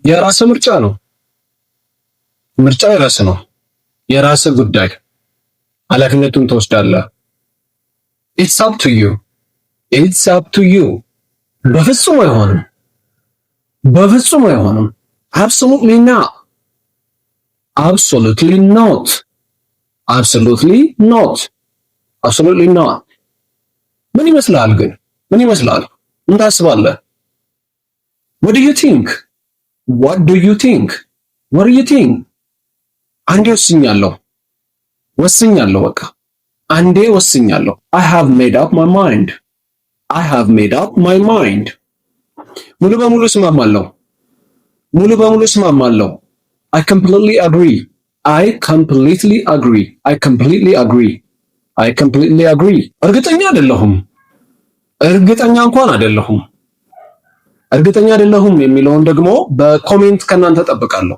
የራስህ ምርጫ ነው። ምርጫ የራስህ ነው። የራስህ ጉዳይ፣ ኃላፊነቱን ትወስዳለህ። It's up to you. It's up to you. በፍጹም አይሆንም። በፍጹም አይሆንም። Absolutely not. Absolutely not. Absolutely not. Absolutely not. ምን ይመስልሃል ግን? ምን ይመስልሃል? ምን ታስባለህ? What do you think? What do you think? What do you think? አንዴ ወስኛለሁ፣ ወስኛለሁ፣ በቃ አንዴ ወስኛለሁ። I have made up my mind. I have made up my mind. ሙሉ በሙሉ እስማማለሁ። ሙሉ በሙሉ እስማማለሁ። I completely agree. I completely agree. I completely agree. I completely agree. እርግጠኛ አይደለሁም። እርግጠኛ እንኳን አይደለሁም። እርግጠኛ አይደለሁም የሚለውን ደግሞ በ comment ከእናንተ ጠብቃለሁ።